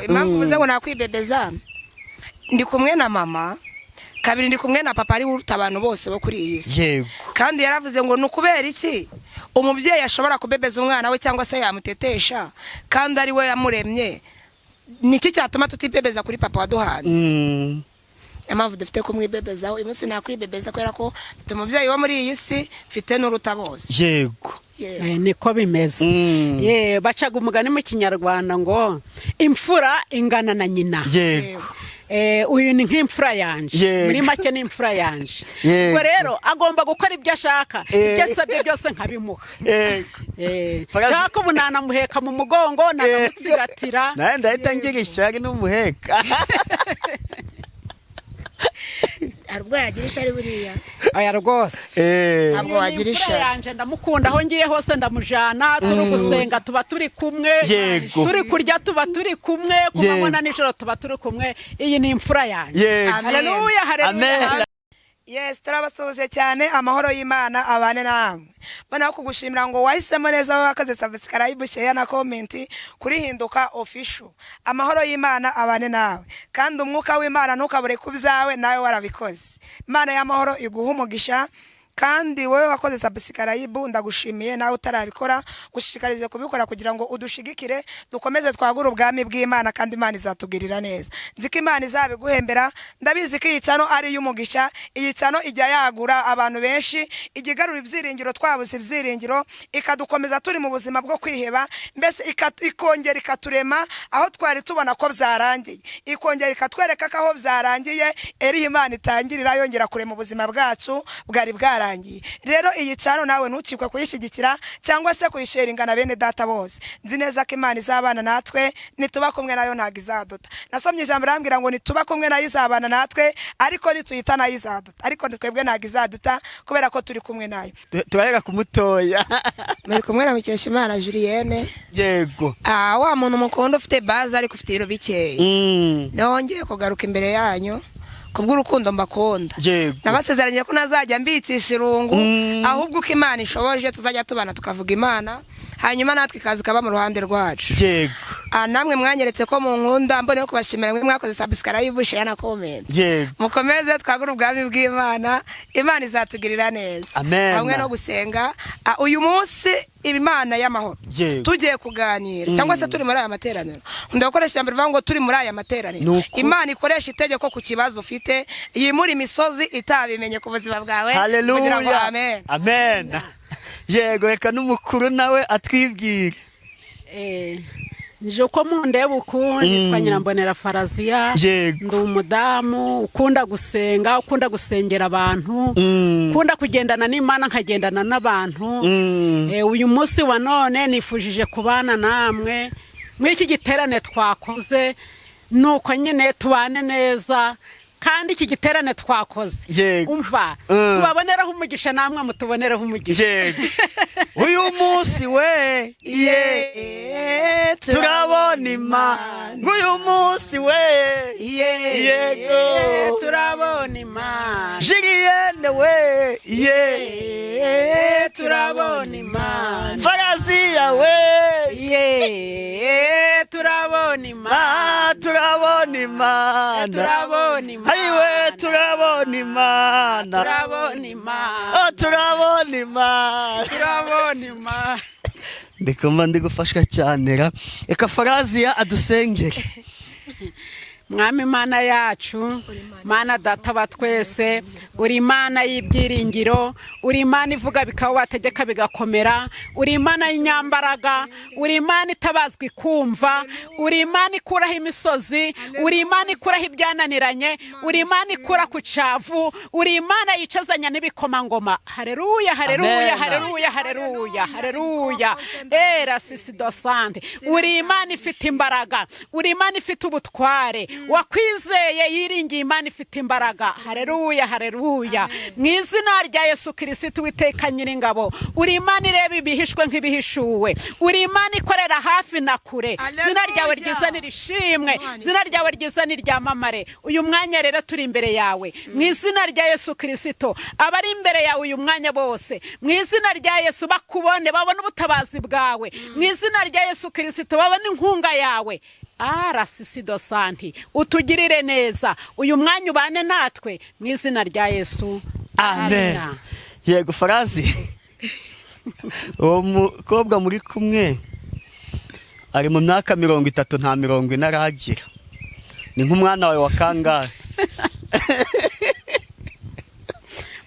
Impamvu uvuze ngo nakwibebeza, ndi kumwe na mama, kabiri ndi kumwe na papa, ari we uruta abantu bose bo kuri iyi si. Kandi yaravuze ngo ni ukubera iki umubyeyi ashobora kubebeza umwana we cyangwa se yamutetesha kandi ari we yamuremye? Niki cyatuma tutibebeza kuri papa waduhanze? Niyo mpamvu dufite kumwibebezaho. Uyu munsi nakwibebeza kubera ko mfite umubyeyi wo muri iyi si, mfite n'uruta bose. Yego. Niko bimeze. Ye, bacaga umugani mu Kinyarwanda ngo imfura ingana na nyina. Uyu ni nk'imfura yanje. Muri make ni imfura yanje. Ubwo rero agomba gukora ibyo ashaka, ibyo ansabye byose nkabimuha. Nshaka ubu nanamuheka mu mugongo, nanamutsigatira. Nawe ndahita ngira ishyari n'umuheka. Hari ubwo yagira ishari buriya? Aya rwose. Ntabwo Uyu ni wagira imfura ishari. yanje, ndamukunda. Aho ngiye hose ndamujana, turi gusenga tuba turi kumwe, turi kurya tuba turi kumwe, ku manywa na nijoro tuba turi kumwe. Iyi ni imfura yanjye. Amen. Haleluya, haleluya. Amen. Yes, turabasuhuje cyane. Amahoro y'Imana abane namwe. Mbona kugushimira ngo wahisemo neza, wowe wakoze subscribe, share na comment kuri Hinduka Official. Amahoro y'Imana abane nawe, kandi umwuka w'Imana ntukabure ku byawe nawe warabikoze. Imana y'amahoro iguha umugisha. Kandi wowe wakoze subscribe ndagushimiye, nawe utarabikora gushishikarize kubikora kugira ngo udushigikire, dukomeze twagure ubwami bw'Imana, kandi Imana izatugirira neza. Nzi ko Imana izabiguhembera. Ndabizi ko iyi channel ari iy'umugisha. Iyi channel ijya yagura abantu benshi, ijya igarura ibyiringiro twabuze ibyiringiro, ikadukomeza turi mu buzima bwo kwiheba, mbese ikongera ikaturema aho twari tubona ko byarangiye, ikongera ikatwereka ko aho byarangiye eriho Imana itangirira yongera kurema ubuzima bwacu bwari bwarangiye. Rero iyi channel nawe ntukikwe kuyishyigikira cyangwa se kuyisharinga na bene data bose. Nzi neza ko Imana izabana natwe. Nituba kumwe nayo ntabwo izaduta. Nasomye ijambo rambwira ngo nituba kumwe nayo izabana natwe, ariko nituyita nayo izaduta. Ariko twebwe ntabwo izaduta kubera ko turi kumwe nayo. Turahera ku mutoya. Muri kumwe na Mukeshimana Julienne. Ah, wa muntu mukunda ufite baze ariko ufite ibiro bikeya. Nongeye kugaruka imbere yanyu kubw'urukundo mbakunda. Nabasezeranye ko nazajya mbicisha irungu, ahubwo uko Imana ishoboje tuzajya tubana, tukavuga Imana, hanyuma natwe ikaza ikaba mu ruhande rwacu. Ah, namwe mwanyeretse ko munkunda, mboneyeho kubashimira mwe mwakoze subscribe, share na comment. Mukomeze twagure ubwami bw'Imana, Imana izatugirira neza. Amen. Hamwe no gusenga. Ah, uyu munsi Imana y'amahoro tugiye kuganira cyangwa se turi muri aya materaniro, nkunda gukoresha ijambo rivuga ngo turi muri aya materaniro. Nuko. Imana ikoresha itegeko ku kibazo ufite, yimura imisozi itabimenye ku buzima bwawe kugira ngo Haleluya. Amen. Amen. Yego, reka n'umukuru nawe atwibwire. Nje uko mundeba uku, nitwa Nyirambonera Faraziya. Ndi umudamu ukunda gusenga, ukunda gusengera abantu, ukunda kugendana n'Imana, nkagendana n'abantu. Uyu munsi wa none nifujije kubana namwe muri iki giterane twakoze, nuko nyine tubane neza. Kandi iki giterane twakoze, umva, tubaboneraho umugisha, namwe mutubonereho umugisha. Yego, uyu munsi we ye turabona Imana, uyu munsi we. Yego. Turabona Imana. Julienne we ye Turabona Imana. Faraziya we Ye, turabona Imana. Ah, turabona Imana. Turabona Imana. Ayiwe, turabona Imana. Turabona Imana. Oh, turabona Imana. Turabona Imana. Ndikumva ndi gufashwa cyane ra. Reka Faraziya adusengere. Mwami Imana yacu, Mana Data wa twese, uri Imana y'ibyiringiro, uri Imana ivuga bikaba, wategeka bigakomera, uri Imana y'inyambaraga, uri Imana itabazwa ikumva, uri Imana ikuraho imisozi, uri Imana ikuraho ibyananiranye, uri Imana ikura ku cyavu, uri Imana yicazanya n'ibikomangoma. Hareruya, hareruya. Amen. Hareruya, hareruya, hareruya. Era sisi dosante, uri Imana ifite imbaraga, uri Imana ifite ubutware. Wakwizeye yiringiye Imana ifite imbaraga. Hareruya, hareruya. Mu izina rya Yesu Kirisitu, Witeka Nyiringabo, uri Imana ireba ibihishwe nk'ibihishuwe, uri Imana ikorera hafi na kure. Izina ryawe ryiza nirishimwe, izina ryawe ryiza niryamamare. Uyu mwanya rero turi imbere yawe mu izina rya Yesu Kirisito. Abari imbere yawe uyu mwanya bose, mu izina rya Yesu, bakubone, babone ubutabazi bwawe. Mu izina rya Yesu Kirisito, babone inkunga yawe. Arasisido santi, utugirire neza uyu mwanya, ubane natwe mu izina rya Yesu. Amen. Yego Farazi, uwo mukobwa muri kumwe ari mu myaka 30, nta 40 aragira. Ni nk'umwana wawe wa kangahe?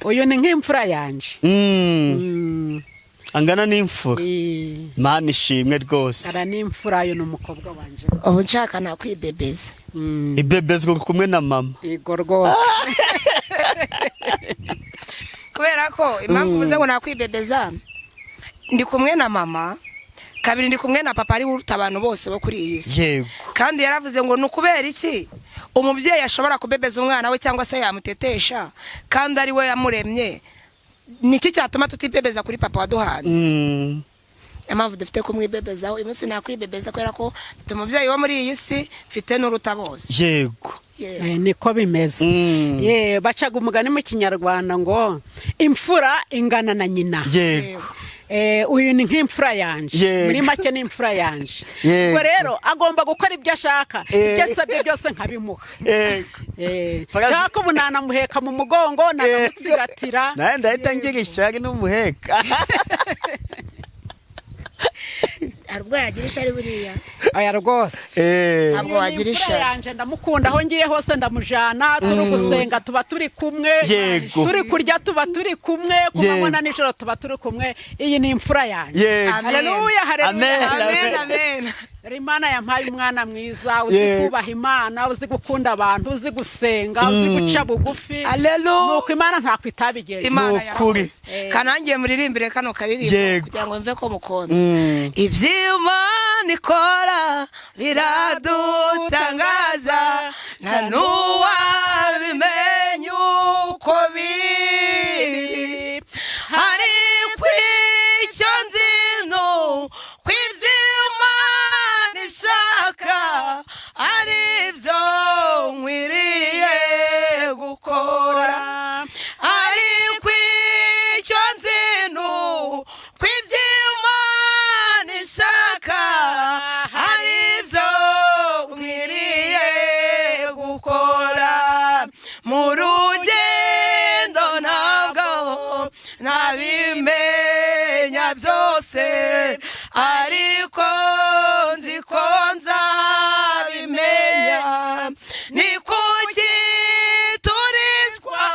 Uyu ni nk'imfura yanje. Angana n'imfura. Mana ishimwe rwose. Ara n'imfura, uyu ni umukobwa wanje. Ubu nshaka nakwibebeza. Ibebezwa uri kumwe na mama. Yego rwose. Kubera ko impamvu uvuze ngo nakwibebeza, ndi kumwe na mama, kabiri ndi kumwe na papa, ari we uruta abantu bose bo kuri iyi si. Kandi yaravuze ngo ni ukubera iki umubyeyi ashobora kubebeza umwana we cyangwa se yamutetesha kandi ari we yamuremye? Niki cyatuma tutibebeza kuri papa waduhanze? Niyo mpamvu dufite kumwibebezaho. Uyu munsi nakwibebeza kubera ko mfite umubyeyi wo muri iyi si, mfite n'uruta bose. Yego. Niko bimeze. Ye, bacaga umugani mu Kinyarwanda ngo imfura ingana na nyina. Uyu ni nk'imfura yanje. Muri make ni imfura yanje. Ubwo rero agomba gukora ibyo ashaka, ibyo ansabye byose nkabimuha. Nshaka ubu nanamuheka mu mugongo, nanamutsigatira. Nawe ndahita ngira ishyari n'umuheka. Hari ubwo yagira ishari buriya? Oya rwose. Ntabwo wagira Ni imfura ishari. yanje, ndamukunda. Aho ngiye hose ndamujana, turi gusenga tuba turi kumwe, turi kurya tuba turi kumwe, ku manywa na nijoro tuba turi kumwe. Iyi ni imfura yanjye. Amen. Haleluya, haleluya. Amen. Amen, amen. Rero Imana yampaye umwana mwiza uzi kubaha Imana, uzi gukunda abantu, uzi gusenga, uzi guca bugufi. Haleluya. Nuko Imana ntako itabigenje. Imana Ni ukuri. yarakoze. Kanangiye muririmbire kano karirimbo kugira ngo mve ko mukunda. Iby'Imana ikora biradutangaza, nta n'uwabimenya uko biri, ariko icyo nzi ni uko iby'Imana ishaka ari byo nkwiriye gukora, ariko icyo nzi ni uko iby'Imana ishaka ari byo nkwiriye gukora. Mu rugendo ntabwo nabimenya byose, ariko nzi ko nzabimenya. Ni kuki turizwa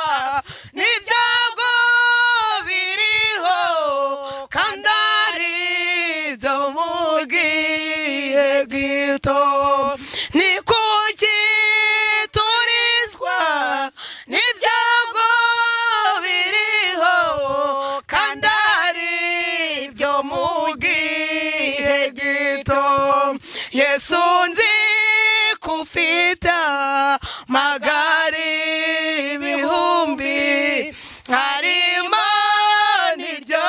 n'ibyago biriho kandi ari byo mu gihe gito? Ni kuki turizwa n'ibyago biriho kandi ari byo mu gihe gito? Yesu, nzi ko ufite amagare ibihumbi, harimo n'iryo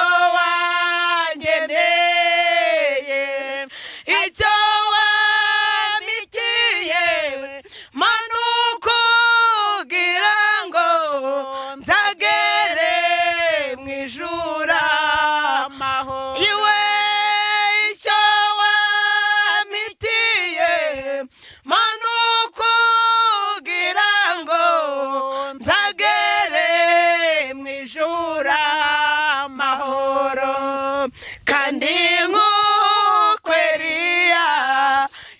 wangeneye. Icyo wamitiye manuko kugira ngo nzagere mu ijuru amahoro. Iwe icyo wamitiye manuko kugira ngo nzagere mu ijuru amahoro. Kandi nk'uko Eliya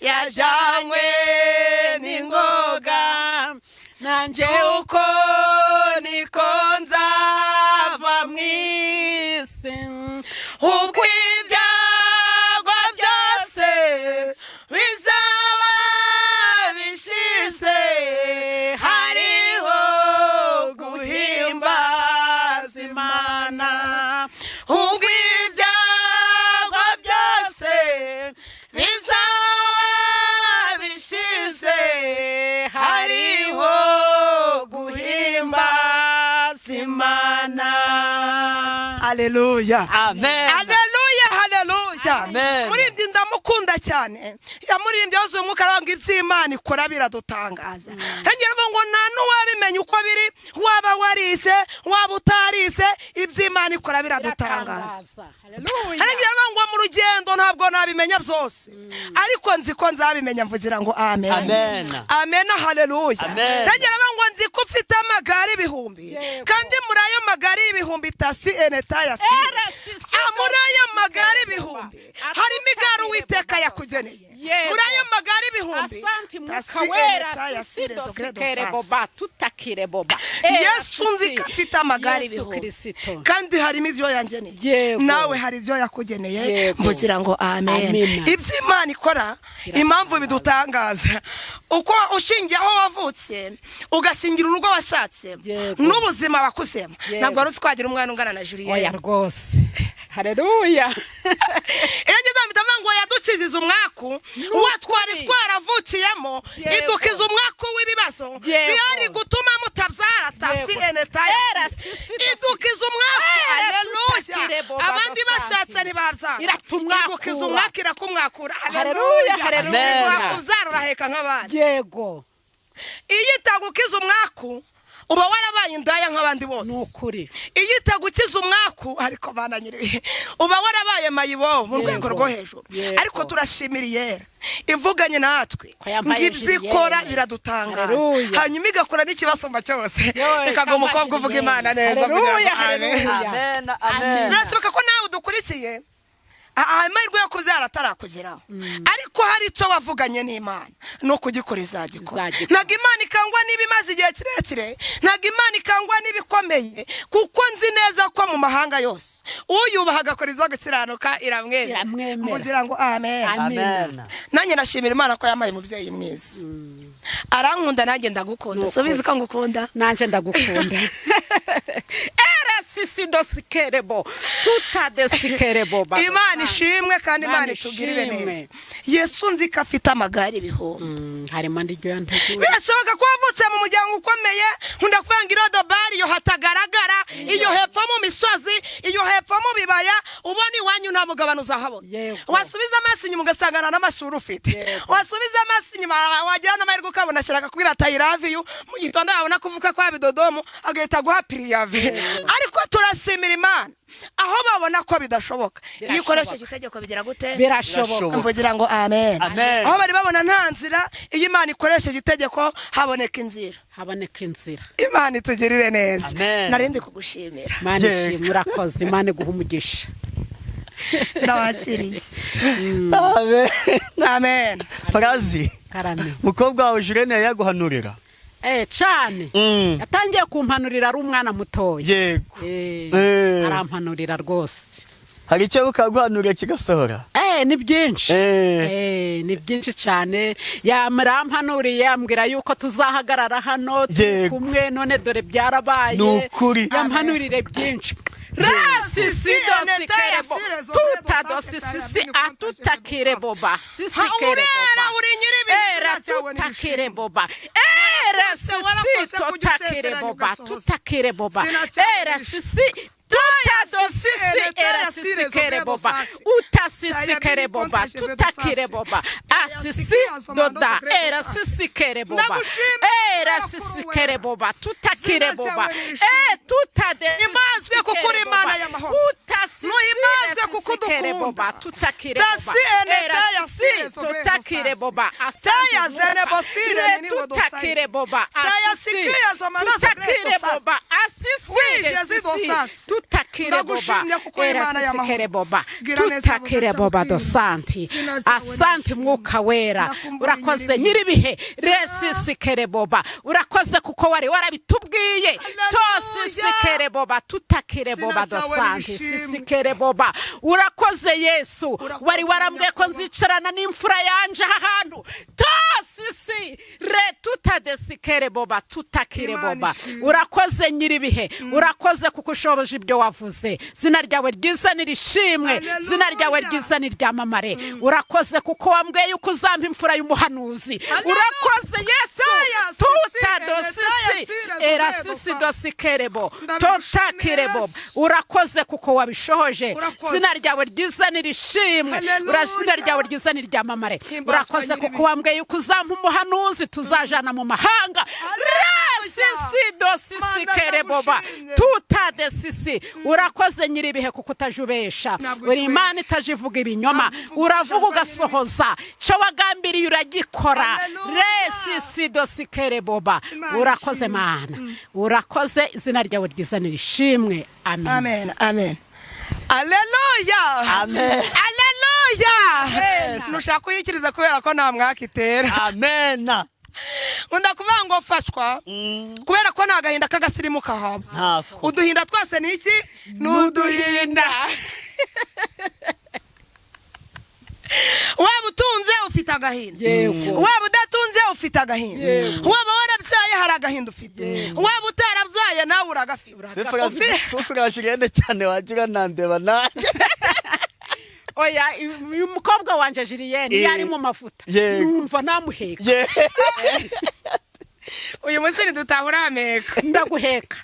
yajanywe n'ingoga, nanjye uko niko nzava mu isi, ubwo ibyago byose bizaba bishize, hariho guhimbaza Imana. Ubwo ibyago byose bizaba bishize, hariho guhimbaza Imana. Aleluya. Amen. Haleluya, haleluya. Amen. Muri ibyo ndamu Ndamukunda cyane, yamuririmbye yuzuye umwuka, aravuga ngo iby'Imana ikora biradutangaza. Hengera avuga ngo nta n'uwabimenya uko biri, waba warize waba utarize, iby'Imana ikora biradutangaza. Haleluya. Hengera avuga ngo mu rugendo ntabwo nabimenya byose, ariko nzi ko nzabimenya. Mvugira ngo amen. Amen. Amen, haleluya. Amen. Hengera avuga ngo nzi ko ufite amagare ibihumbi, Yego. kandi muri ayo magare y'ibihumbi tasi enetayasi, muri ayo magare ibihumbi harimo igare Uwiteka yakugeneye. Yego. Muri ayo magare ibihumbi, Asante Mwuka tasi Wera. enetaya Sisido sirezo credo sikere sasi. boba tutakire boba. Yesu nzi ko afite amagare Yesu ibihumbi, Kristo. kandi harimo ibyo yangeneye. Yego. Nawe hari ibyo yakugeneye. Yego. Mvugira ngo amen. Amina. Ibyo Imana ikora, impamvu bidutangaza, uko ushingiye aho wavutse, ugashingira urugo washatse, Yego. n'ubuzima wakuzemo, Yego. ntabwo wari uzi ko wagira umwana ungana na Oya Juliyene. rwose, haleluya. Iyo ngeze mpita mvuga ngo yadukiziza umwaku wa twari twaravukiyemo. Yego. Idukiza umwaku w'ibibazo Yego. byari gutuma mutabyara tasi Yego. enetaya. Era sisi Idukiza umwaku, Era haleluya. tutakire boba Abandi dosante. bashatse ntibabyara. Iratumwakura. Igukiza umwaku, irakumwakura. Haleluya, haleluya. Wakubyara uraheka nk'abandi. Yego. Iyo itagukiza umwaku, uba warabaye indaya nk'abandi bose. Ni ukuri. Iyo itagukiza umwaku, ariko bana nyiri, uba warabaye mayibo mu rwego Yego. rwo hejuru. Yego. Ariko turashimira Iyera ivuganye natwe Ko yampaye ngo ibyo ikora Julienne. biradutangaza, Haleluya. hanyuma igakora n'ikibasumba cyose, Yowe, ikaguha umukobwa uvuga Julienne. Imana neza kugira ngo Haleluya, amen. haleluya. Amen, amen. Birashoboka ko nawe udukurikiye amahirwe yo kubyara atarakugeraho, ariko hari icyo wavuganye n'Imana no kugikora izagikora. Izagikora. Ntabwo Imana ikangwa niba imaze igihe kirekire, ntabwo Imana ikangwa n'ibikomeye, kuko nzi neza ko mu mahanga yose uyubaha agakora ibyo gukiranuka iramwemera. Iramwemera. Mvugira ngo amen. Amen. Amen. Nanjye ndashimira Imana ko yampaye umubyeyi mwiza, arankunda, nanjye ndagukunda. Ni So ubizi ko ngukunda. Nanje ndagukunda. Era sisi dosikerebo tutadesikerebo. Imana ishimwe kandi Imana Imana itugirire ishimwe. neza. Yesu nzi ko afite amagare ibihumbi. Harimo n'iryo yanteguye. Birashoboka ko wavutse mu muryango ukomeye. Nkunda kuvuga ngo irodobari iyo hatagaragara, iyo hepfo mu misozi, iyo hepfo mu bibaya, ubona iwanyu nta mugabane uzahabona. Yego. Wasubiza amaso inyuma ugasanga nta n'amashuri ufite. Yego. Wasubiza amaso inyuma, wagira n'amahirwe ukabona ashaka kubwira ati "I love you", mu gitondo yabona kuvuka kwa bidodomu agahita aguha pirive. Ariko turashimira Imana, aho babona ko bidashoboka, iyo Birashoboka. ukoresheje itegeko bigira gute? Birashoboka. Mvugira ngo amen. Amen. Aho bari babona nta nzira, iyo Imana ikoresheje itegeko haboneka inzira. Haboneka inzira. Imana itugirire neza. Amen. Narindi kugushimira. Imana Yego. ishimwe, urakoze, Imana iguha umugisha. Ndabakiriye. Amen. Amen. Farazi, Karame. mukobwa wawe Julienne yaguhanurira? Eh, cane. Yatangiye kumpanurira ari umwana mutoya. Yego. Eh, Eh. arampanurira rwose. Hari icyo bukaguhanurira kigasohora? Eh, ni byinshi. Eh. Eh, ni byinshi cyane. Yamurampanuriye ambwira yuko tuzahagarara hano turi Yego. kumwe, none dore byarabaye. Ni ukuri. Yampanurire byinshi. Tutadosisisi atutakireboba Urera uri nyir'ibihe. Era tutakireboba era sisi totakireboba tutakireboba era sisi tutadosisi era sisi kereboba utasisi kereboba tutakireboba asisi doda era sisi kereboba era sisi kereboba tutakireboba e tutade. Himbazwe kuko uri Imana y'amahoro. Utasisi Nuhimbazwe kuko udukunda. kereboba tutakireboba Tasi ene era taya sisi sire sobre tutakireboba Taya zene bosire nini wodosai. tutakireboba Taya sikia zomana sobre tutakireboba asisi Oui, Jésus dosas. tutakireboba Ndagushimye kuko uri era Imana y'amahoro. sikereboba Gira neza tutakireboba budaca dosanti. Izina ryawe Asante Mwuka Wera. Ndakumva uri Urakoze nyir'ibihe. nyiribihe resisikereboba, urakoze kuko wari warabitubwiye. Tosisikereboba tutakireboba Izina ryawe dosanti nirishimwe. sisikereboba. Urakoze Yesu. Urakoze Wari warambwiye ko Nyakubahwa. nzicarana n'imfura yanje aha hantu tosisi re tutadesikereboba tutakireboba. Imana ishimwe. Urakoze nyiribihe, urakoze kuko ushoboje ibyo wavuze. Zina ryawe ryiza nirishimwe. Haleluya. Zina ryawe ryiza niryamamare. Urakoze kuko wambwiye yuko uzampa imfura y'umuhanuzi. Haleluya. Urakoze Yesu. Taya sisi, Tutadosisi ene, taya sire, Kugeza Erasisi urwego, dosikerebo Ndabigushimiye, totakirebo. Yesu. Urakoze kuko wabishohoje. Urakoze. Izina ryawe ryiza nirishimwe. Haleluya. Izina ryawe ryiza niryamamare. Himbazwa Urakoze nyir'ibihe. kuko wambwiye yuko uzampa umuhanuzi tuzajana mu mahanga. Haleluya. Resisi dosisi Mana, kereboba ndagushimye. tutadesisi. Urakoze nyir'ibihe kuko utajubesha. Ntabwo Uri ujya Imana itajivuga ibinyoma. Ntabwo uvuga Uravuga ijambo ugasohoza, cyo wagambiriye uragikora. Haleluya. Resisi dosikereboba. Imana Urakoze ishimwe. Mana, urakoze. Izina ryawe ryiza nirishimwe. Amen. Amen, amen. Aleluya. Amen. Aleluya. Amen. Ntushaka kuyikiriza kubera ko nta mwaka itera. Amen. Nkunda kuvuga ngo fashwa kubera ko nta gahinda k'agasirimu kahaba. Ntako. Uduhinda twose ni iki? Ni uduhinda. Waba utunze ufite agahinda, Yego. waba udatunze ufite agahinda, waba warabyaye hari agahinda ufite, waba utarabyaye nawe uragafite. Sefurazi kuko uraje cyane wagira nandeba nanjye. Oya, uyu mukobwa wanje Julienne iyo ari mu mavuta Yego. numva namuheka. Ye. Uyu munsi ntidutahura ameka. Ndaguheka.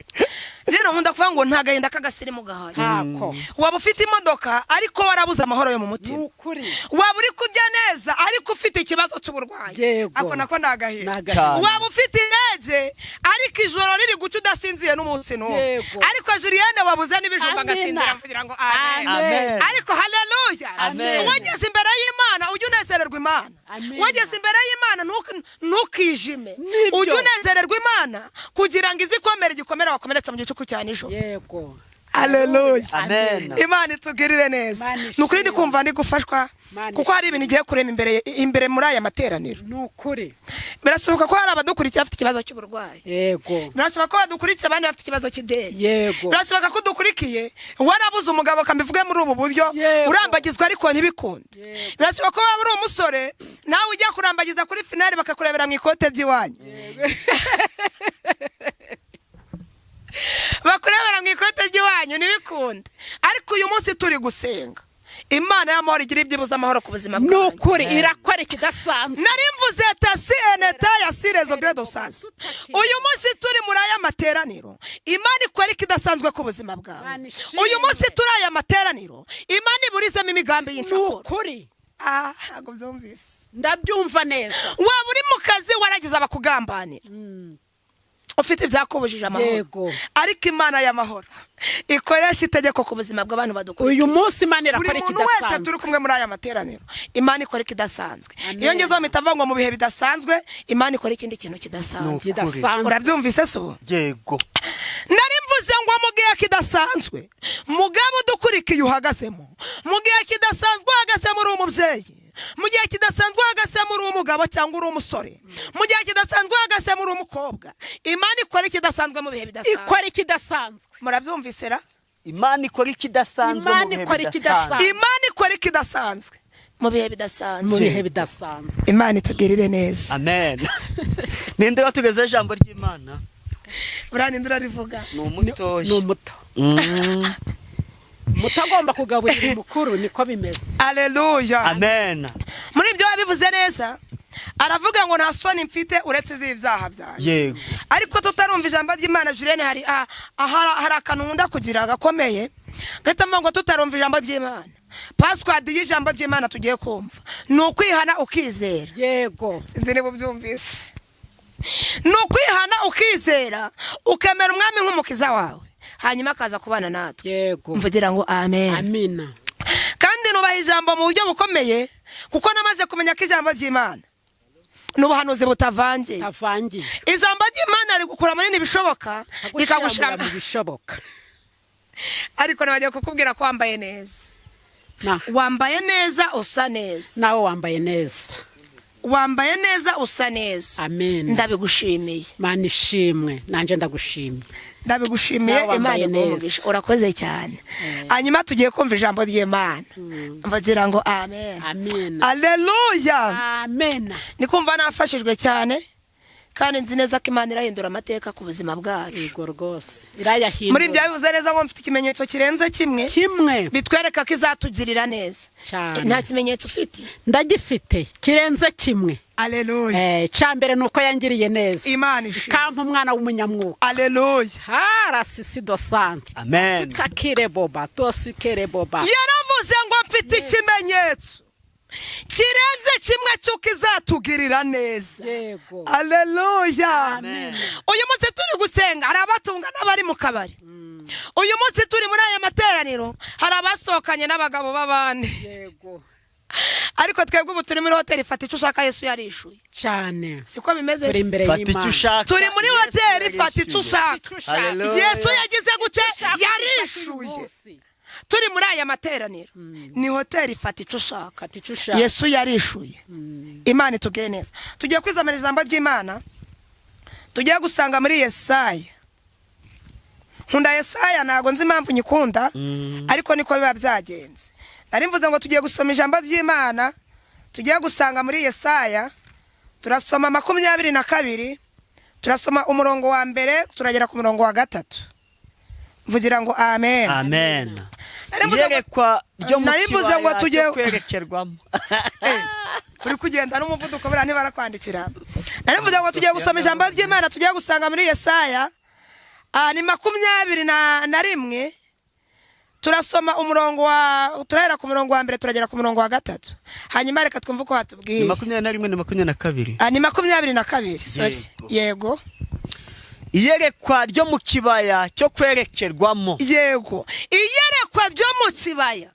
Rero nkunda kuvuga ngo nta gahinda k'agasirimu gahari. Ntako. Waba ufite imodoka ariko warabuze amahoro yo mu Ni mutima, ukuri. waba uri kurya neza ariko ufite ikibazo cy'uburwayi, Yego. ako nako ni agahinda. Ni agahinda. Cyane. Waba ufite indege ariko ijoro riri guca udasinziye n'umunsi n'umwe. Yego. Ariko Julienne wabuze n'ibijumba Amina. agasinzira kugira ngo amen. Amen. Ariko haleluya. Amen. Wageze imbere y'Imana ujye unezererwa Imana. Amina. Wageze imbere y'Imana ntukijime. Nibyo. Ujye unezererwa Imana kugira ngo izikomere igikomere wakomeretse mu gicuku cya nijoro. Yego. Haleluya. Amen. Imana itugirire neza. Imana Ni ukuri ndi ishimwe. kumva ndi gufashwa Imana kuko hari ibintu igiye kurema imbere imbere muri aya materaniro. Ni ukuri. Birashoboka ko hari abadukurikiye bafite ikibazo cy'uburwayi. Yego. Birashoboka ko badukurikiye abandi bafite ikibazo cy'ideni. Yego. Birashoboka ko udukurikiye warabuze umugabo, kambivuge muri ubu buryo, Yego. urambagizwa ariko ntibikunde. Yego. Birashoboka ko waba uri umusore nawe ujya kurambagiza kuri finali bakakurebera mu ikote ry'iwanyu, bakurebera mu ikote ry'iwanyu ntibikunde. Ariko uyu munsi turi gusenga Imana y'amahoro igira ibyibuze amahoro ku buzima Ni bwanyu. ukuri, irakora ikidasanzwe. Nari mvuze tasi eneta ya sirezo gredo sasi. Uyu munsi turi muri aya materaniro, Imana ikora ikidasanzwe ku buzima bwawe. Imana ishimwe. Uyu munsi turi aya materaniro, Imana iburizemo imigambi Ni y'incakura. ukuri. Ah, ntabwo byumvise. Ndabyumva neza. Waba uri mu kazi waragize abakugambanira, ufite ibyakubujije amahoro, Yego. ariko Imana y'amahoro ikoresha itegeko ku buzima bw'abantu badukurikiye. Uyu munsi Imana Buri irakora muntu wese ikidasanzwe. turi kumwe muri aya materaniro, Imana ikora ikidasanzwe. Amen. Iyo ngezeho mpita mvuga ngo mu bihe bidasanzwe Imana ikora ikindi kintu kidasanzwe. Ni Kidasanzwe. Urabyumvise se ubu? Yego. Nari mvuze ngo mu gihe kidasanzwe, mugabo udukurikiye uhagazemo, mu gihe kidasanzwe uhagazemo uri umubyeyi, mu gihe kidasanzwe uhagazemo uri umugabo cyangwa uri umusore, mu gihe kidasanzwe uhagazemo uri umukobwa, Imana ikora ikidasanzwe mu bihe bidasanzwe. Ikora ikidasanzwe. Murabyumvise ra? Imana ikora ikidasanzwe mu Imana bihe ikora bidasanzwe. ikidasanzwe. Imana ikora ikidasanzwe mu bihe Mu bidasanzwe. bihe bidasanzwe. Imana itugirire neza. Amen. Ninde watugezeho ijambo ry'Imana? Buriya ninde urarivuga? Ni umutoya. Ni umuto. Umuto agomba kugaburira umukuru, niko bimeze. Aleluya. Amen. Muri ibyo wabivuze neza, aravuga ngo nta soni mfite uretse iz'ibyaha byanjye. Yego. Ariko tutarumva ijambo ry'Imana, Julienne, hari hari akantu nkunda kugira gakomeye gahita mvuga ngo tutarumva ijambo ry'Imana, password y'ijambo ry'Imana tugiye kumva ni ukwihana ukizera. Yego. Sinzi niba ubyumvise. Ni ukwihana ukizera, ukemera umwami nk'umukiza wawe, hanyuma akaza kubana natwe. Yego. Mvugira ngo amen. Amina. Kandi nubaha ijambo mu buryo bukomeye kuko namaze kumenya ko ijambo ry'Imana ni ubuhanuzi butavangiye. Tavangiye. Ijambo ry'Imana rigukura muri ntibishoboka rikagushira mu bishoboka. Ariko nabagiye kukubwira ko wambaye neza. Na Wambaye neza, usa neza. Nawe wambaye neza. Wambaye neza, usa neza. Amen. Ndabigushimiye. Mana ishimwe, nanjye ndagushimye. Ndabigushimiye. Nawe Imana wambaye iguhe neza. umugisha, urakoze cyane. Hanyuma tugiye kumva ijambo ry'Imana, mvugira ngo amen. Amen. Aleluya. Amen. Ni kumva nafashijwe cyane. Kandi nzi neza ko Imana irahindura amateka ku buzima bwacu. Yego rwose, irayahindura. Muri ibyo bivuze neza ngo mfite ikimenyetso kirenze kimwe Kimwe. bitwereka ko izatugirira neza. Cyane. Nta kimenyetso ufite? Ndagifite kirenze kimwe. Aleluya. Cya mbere ni uko yangiriye neza, Imana ishimwe. ikampa umwana w'umunyamwuka. Aleluya. Harasisi do sante. Amen. Tutakire boba tosikere boba. Yaravuze ngo mfite ikimenyetso kirenze kimwe cy'uko izatugirira neza. Yego. Aleluya. Uyu munsi turi gusenga, hari abatunga n'abari mu kabari. Uyu munsi turi muri aya materaniro, hari abasohokanye n'abagabo b'abandi. Ariko twebwe ubu turi muri hoteli fata icyo ushaka, Yesu yarishuye. Cyane. Siko bimeze Turi se? imbere Fata icyo y'Imana. ushaka. Turi muri Yesu hoteli fata icyo yarishyuye. ushaka. Hallelujah. Yesu yagize gute? Yarishuye. Turi muri aya materaniro, ni hoteli fata icyo ushaka. Fata icyo ushaka. Yesu yarishuye. Imana itugire neza. Tugiye kwizamira ijambo ry'Imana tugiye gusanga muri Yesaya. Nkunda Yesaya, ntabwo nzi impamvu nyikunda, ariko niko biba byagenze. Nari mvuze ngo tugiye gusoma ijambo ry'Imana tugiye gusanga muri Yesaya. Turasoma 22, turasoma umurongo wa mbere turagera ku murongo wa gatatu. Mvugira ngo amen. Amen. Nari mvuze ngo- Iyerekwa ryo mu Nari mvuze ngo kibaya tujye- cyo kwerekerwamo. Uri kugenda n'umuvuduko, buriya ntibarakwandikira. Nari mvuze ngo tugiye gusoma ijambo ry'Imana tugiye gusanga muri Yesaya. Ni 21, turasoma umurongo wa, turahera ku murongo wa mbere turagera ku murongo wa gatatu. Hanyuma reka twumve uko Ni hatubwiye. 21, ni 22. Ni 22, sorry. Yego. Iyerekwa ryo mu kibaya cyo kwerekerwamo. Yego, iyerekwa ryo mu kibaya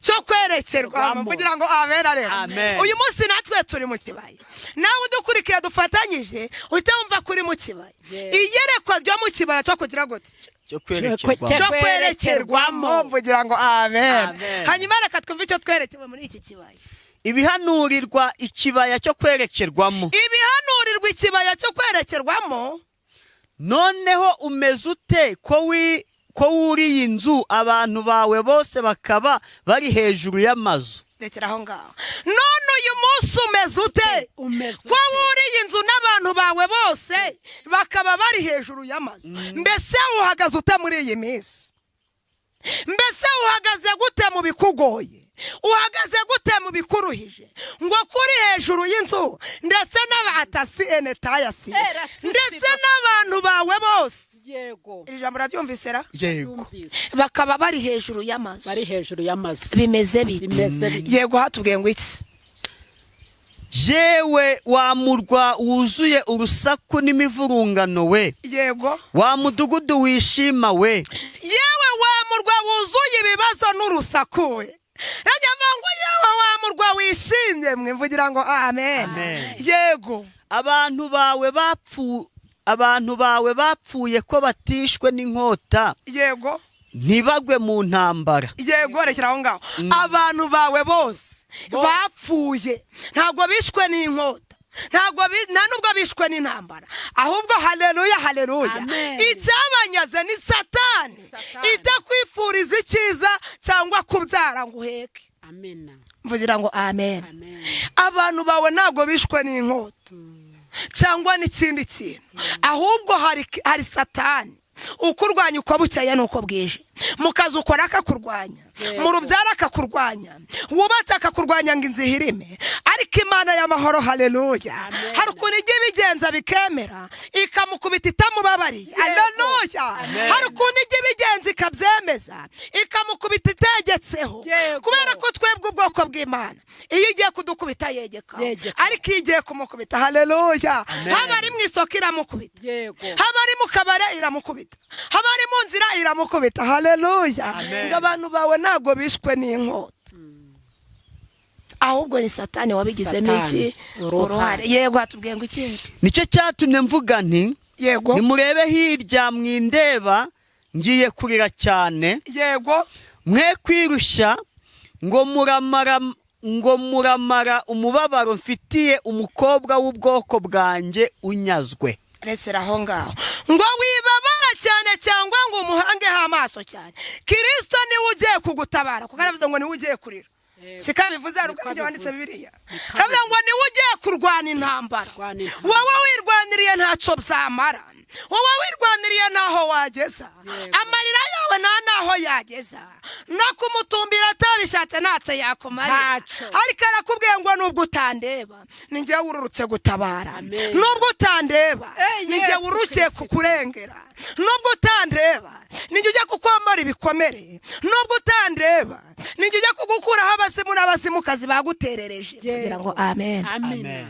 cyo kwerekerwamo. Kugira ngo amen. Areba. Amen. Uyu munsi natwe turi mu kibaya, nawe udukurikiye dufatanyije uhita wumva ko uri mu kibaya. Iyerekwa ryo mu kibaya cyo kugira gute? Cyo kwerekerwamo. Cyo kwerekerwamo. Mvugira ngo amen. Amen. Hanyuma reka twumve icyo twerekewe muri iki kibaya. Ibihanurirwa ikibaya cyo kwerekerwamo. Ibihanurirwa ikibaya cyo kwerekerwamo. Noneho umeze ute ko wi ko wuriye inzu, abantu bawe bose bakaba bari hejuru y'amazu? Rekera aho ngaho. None uyu munsi umeze ute Umeze ko wuriye inzu n'abantu bawe bose bakaba bari hejuru y'amazu? Mbese uhagaze ute muri iyi minsi? Mbese uhagaze gute mu bikugoye? Uhagaze gute mu bikuruhije, ngo kuri hejuru y'inzu, ndetse n'abatasi enetayasi, Era sisi ndetse basi. n'abantu bawe bose? Yego. Iri jambo uraryumvise ra? Yego. Yumvise. Bakaba bari hejuru y'amazu. Bari hejuru y'amazu. Bimeze bite? Bimeze bite? Yego, hatubwiye ngo iki? Yewe wa murwa wuzuye urusaku n'imivurungano we, wa mudugudu wishima we. Yewe wa murwa wuzuye ibibazo n'urusaku we. Najya mvuga ngo yewe wa murwa wishimye mwe. Mvugira ngo amen. Amen. Yego. Abantu bawe bapfuye ko batishwe n'inkota, ntibagwe mu ntambara. Yego, rekera aho ngaho. Abantu bawe bose bapfuye ntabwo bishwe n'inkota, ntabwo nta nubwo bishwe n'intambara, ahubwo haleluya, haleluya. Amen. Icyabanyaze ni Satani. Satani. Itakwifuriza icyiza cyangwa kubyara ngo uheke. Amena. Mvugira ngo amen. Amen. Abantu bawe ntabwo bishwe n'inkota cyangwa n'ikindi kintu, ahubwo hari Satani ukurwanya uko bukeye n'uko bwije. Mu kazi ukora akakurwanya, mu rubyaro akakurwanya, wubatse akakurwanya ngo inzu ihirime. Ariko Imana y'amahoro, haleluya, hari ukuntu ijya ibigenza bikemera, ikamukubita itamubabariye. Haleluya. Hari ukuntu ijya ibigenza ikabyemeza, ikamukubita itegetseho. Kubera ko twebwe ubwoko bw'Imana, iyo igiye kudukubita yegeka, Yegeka. ariko iyo igiye kumukubita, haleluya, haba ari mu isoko iramukubita, haba ari mu kabare iramukubita, haba ari mu nzira iramukubita. Haleluya. Amen. Ngo abantu bawe ntabwo bishwe n'inkota, ahubwo ni Satani wabigizemo Satani, iki? uruhare. Uruhare. Yego, hatubwiye ngo iki? Nicyo cyatumye mvuga nti: Nimurebe hirya mwindeba, ngiye kurira cyane. Mwe kwirushya ngo muramara umubabaro mfitiye umukobwa w'ubwoko bwanjye unyazwe. Rekera aho ngaho. Ngo wibabara cyane cyangwa ngo umuhangeho amaso cyane, Kirisito niwe ugiye kugutabara, kuko aravuze ngo niwe ugiye kurira. Siko abivuze? Hari ubwo Niko aribyo wanditse abivuze. Bibiliya Niko aravuga ngo niwe ugiye kurwana intambara. Kurwana intambara. Wowe wirwana. Wirwaniriye ntacyo byamara, wowe wirwaniriye ntaho wageza, amarira yawe nta naho yageza, no kumutumbira atabishatse ntacyo yakumarira. Ntacyo. Ariko arakubwiye ngo nubwo utandeba, ni njyewe wururutse gutabara. Amen. Nubwo utandeba, Eh, ni njye Yesu wurukiye Kristo. kukurengera. Nubwo utandeba, ni njye ujya kukwambara ibikomere. Nubwo utandeba, ni njye ujya kugukuraho abazimu n'abazimukazi baguterereje kugira ngo amen. Amen.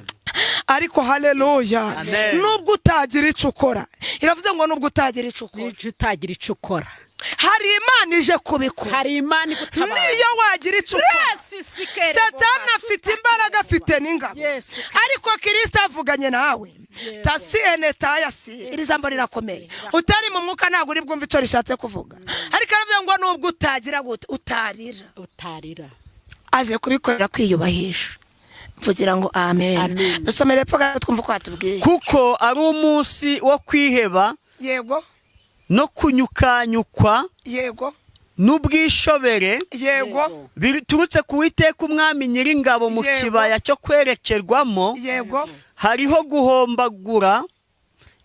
Ariko haleluya. Amen. Nubwo utagira icyo ukora, iravuze ngo nubwo utagira icyo ukora, N'icyo utagira icyo ukora, hari Imana ije kubikora. Hari Imana igutabara. Niyo wagira icyo ukora, Resi sikere. Satani afite imbaraga, afite n'ingabo, Yesu. ariko Kirisita avuganye nawe. Tasi ene tayasi, iri jambo rirakomeye. Utari mu mwuka ntabwo uri bwumve icyo rishatse kuvuga, ariko aravuga ngo nubwo utagira gute, utarira, Utarira. aje kubikorera kwiyubahisha. Mvugira ngo amen. Amen. Dusomere epfo gato twumve uko watubwiye. Kuko ari umunsi wo kwiheba no kunyukanyukwa n'ubwishobere biturutse ku Witeka Umwami Nyiringabo mu kibaya cyo kwerekerwamo. Hariho guhombagura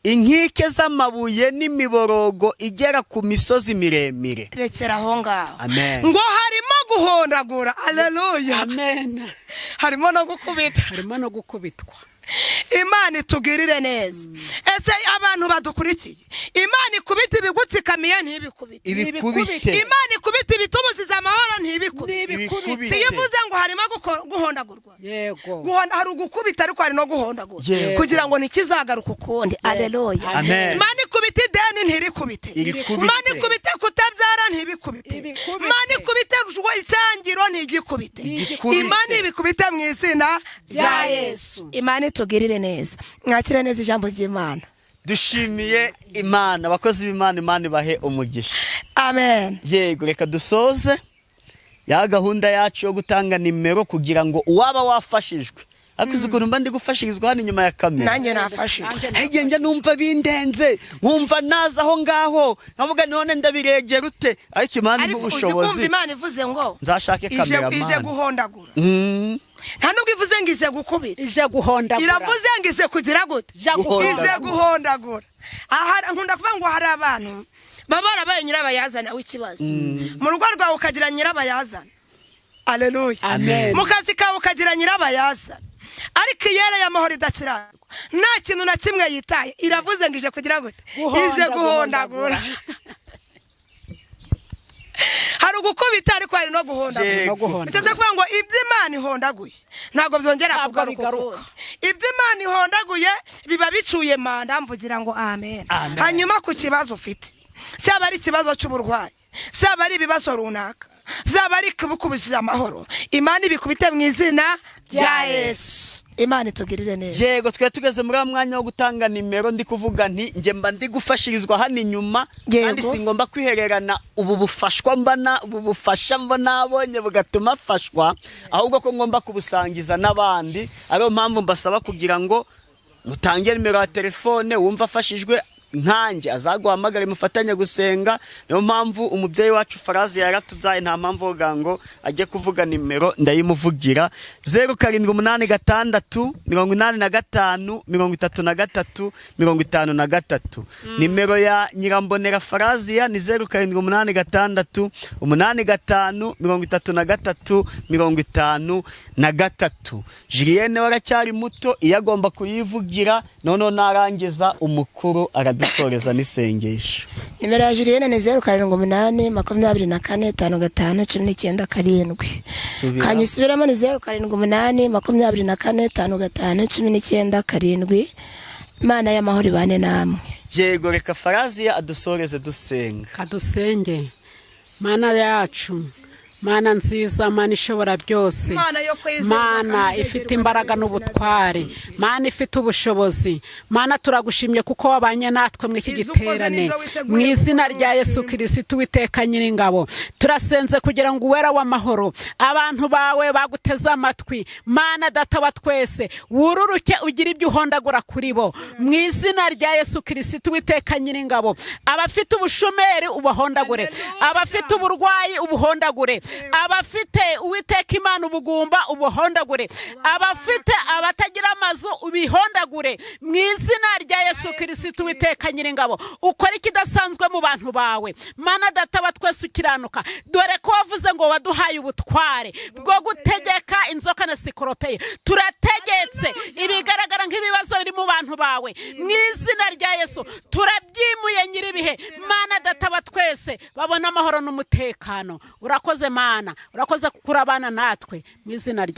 inkike z'amabuye n'imiborogo igera ku misozi miremire. Rekera aho ngaho. Amen. Ngo harimo guhondagura, aleluya. Amen. Harimo no gukubita. Harimo no gukubitwa. Imana itugirire neza. Ese abantu badukurikiye, Imana ikubita ibigutsikamiye, ntibikubite? Ibikubite. Imana ikubita ibitubuziza amahoro, ntibikubite? Ibikubite. Si iyo ivuze ngo harimo guhondagurwa? Guhonda, hari ugukubita ariko hari no guhondagura kugira ngo ntikizagaruke ukundi, aleluya. Amen. Imana ikubita ideni, ntirikubite? Irikubite. Imana ikubite kutabyara, ntibikubite? Ibikubite. Imana ikubite icyangiro, ntigikubite? Igikubite. Imana ibikubite mu izina rya Rya Yesu. Yesu. Imana itugirire neza, mwakire neza ijambo ry'Imana. Dushimiye Imana, abakozi b'Imana, Imana ibahe umugisha. Amen. Yego, reka dusoze ya gahunda yacu yo gutanga nimero kugira ngo uwaba wafashijwe, ariko uzi ukuntu mba ndi gufashirizwa hano inyuma ya kamera? Nanjye nafashijwe. Hege njya numva bindenze, nkumva naza aho ngaho nkavuga none ndabiregera ute, ariko Imana impa Ariko uzi kumva ubushobozi. Imana ivuze ngo Nzashake ije kameramani. guhondagura. Nta nubwo ivuze ngo ije gukubita. Ije guhondagura. Iravuze ngo ije kugira gute? Ije guhondagura. Ije guhondagura. Aha nkunda kuvuga ngo hari abantu baba barabaye nyirabayazana w'ikibazo mu rugo rwawe, ukagira nyirabayazana, aleluya. Amen. Mu kazi kawe ukagira nyirabayazana, ariko iyera y'amahoro idakiranirwa nta kintu na kimwe yitaye, iravuze ngo ije kugira gute? Guhonda, Ije guhondagura. Hari ugukubita ariko hari no guhondagura. Yego. No guhondagura. Bishatse kuvuga ngo ibyo Imana ihondaguye ntabwo byongera Ntabwo kugaruka bigaruka. ukundi. Ibyo Imana ihondaguye biba bicuye manda. Mvugira ngo amen. Amen. Hanyuma ku kibazo ufite, cyaba ari ikibazo cy'uburwayi, cyaba ari ibibazo runaka, byaba ari kubukubishije amahoro, Imana ibikubite mu izina rya Yesu. Imana itugirire neza. Yego, twari tugeze muri wa mwanya wo gutanga nimero. Ndi kuvuga nti njye mba ndi gufashirizwa hano inyuma, kandi singomba kwihererana ubu bufashwa mbana, ubu bufasha mba nabonye bugatuma afashwa, ahubwo ko ngomba kubusangiza n'abandi. Ariyo mpamvu mbasaba kugira ngo mutange nimero ya telefone, wumva afashijwe nkanjye azaguhamagare mufatanye gusenga. Niyo mpamvu umubyeyi wacu Farazi yaratubyaye, nta mpamvu woga ngo ajye kuvuga nimero, ndayimuvugira: 0786 85 33 53. Nimero ya Nyirambonera Faraziya ni 0786 85 33 53. Julienne we aracyari muto, iyo agomba kuyivugira, noneho narangiza umukuru aradusoreza n'isengesho. Nimero ya Julienne ni 0782 455 197. Subiramo. Kanyisubiramo, ni 0782 455 197. Imana y'amahoro ibane namwe. Yego, reka Faraziya adusoreze dusenga. Kadusenge. Mana yacu, Mana nziza, Mana ishobora byose, Mana yo kwizerwa Mana kandi ifite izegerwa imbaraga n'izina. n'ubutware, Mana ifite ubushobozi, Mana turagushimye kuko wabanye natwe mu iki Ibyo ukoze giterane. n'ibyo witeguye Mu izina gukora rya Yesu n'ushimwe. Kirisitu Witeka Nyiringabo, turasenze kugira ngo uwera w'amahoro, abantu bawe baguteze amatwi, Mana Data wa twese, wururuke ugire ibyo uhondagura kuri bo mu izina rya Yesu Kirisitu Witeka Nyiringabo. Abafite ubushomeri ubahondagure, abafite uburwayi ubuhondagure. Abafite, Uwiteka Imana, ubugumba ubuhondagure. Abafite, abatagira amazu ubihondagure mu izina rya Yesu Kirisitu. Uwiteka Nyiringabo, ukora ikidasanzwe mu bantu bawe. Mana Data wa twese ukiranuka, dore ko wavuze ngo waduhaye ubutware bwo gutegeka inzoka na sikoropeye, turategetse ibigaragara nk'ibibazo biri mu bantu bawe mu izina rya Yesu. Turabyimuye, Nyiribihe Mana Data wa twese, babona amahoro n'umutekano. Urakoze Mana, urakoze kuko urabana natwe mu izina rya